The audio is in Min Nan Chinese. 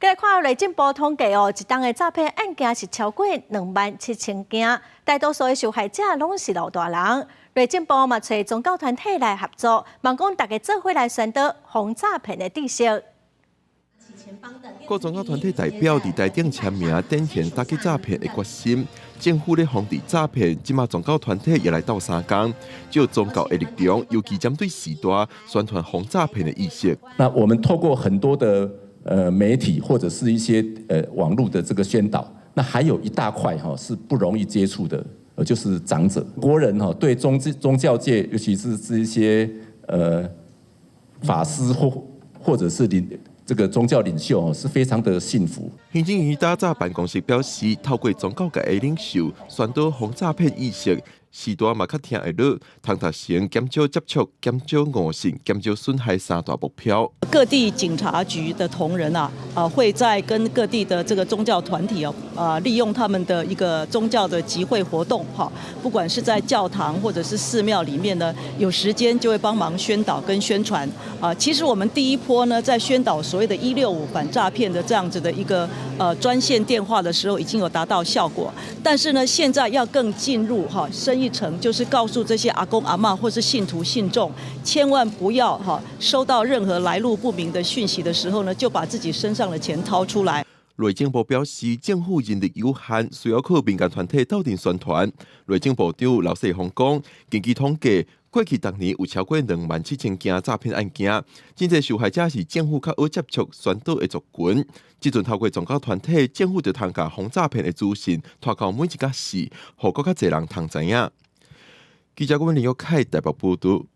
來看內政部統計哦，一冬的詐騙案件是超過27,000件，大多數的受害者攏是老大人。內政部嘛揣宗教團體來合作，望講大家做伙來宣導防詐騙的知識。各宗教團體代表佇台頂簽名，展現打擊詐騙的決心。政府咧防治詐騙，這馬宗教團體也來鬥相共，借宗教的力量，尤其針對序大宣傳防詐騙的意識。那我們透過很多的媒體或者是一些網絡的這個宣導，那還有一大塊哈是不容易接觸的，就是長者。國人哈對宗教界，尤其是一些法師或者是這個宗教領袖是非常的信服。行政院打詐辦公室表示，透過宗教界的領袖宣導防詐騙意識，序大嘛較聽會落，通達成減少接觸、減少誤信、減少損害三大目標。各地警察局的同仁啊，會在跟各地的這個宗教團體哦，利用他們的一個宗教的集會活動，哈，不管是在教堂或者是寺廟裡面呢，有時間就會幫忙宣導跟宣傳。啊，其實我們第一波呢，在宣導所謂的165反詐騙的這樣子的一個專線電話的時候，已經有達到效果。但是呢，現在要更進入哈深一層，就是告訴這些阿公阿嬤或是信徒信眾，千萬不要哈收到任何來路不明的訊息的時候呢，就把自己身上的錢掏出來。內政部表示，政府人力有限，需要靠民間團體鬥陣宣傳。內政部長劉世宏講，根據統計，過去逐年有超過27,000件詐騙案件，真濟受害者是政府較好接觸宣導的族群。這陣透過宗教團體，政府就通共防詐騙的資訊，拖到每一個市，予閣較濟人通知影。記者郭林玉凱台北報導。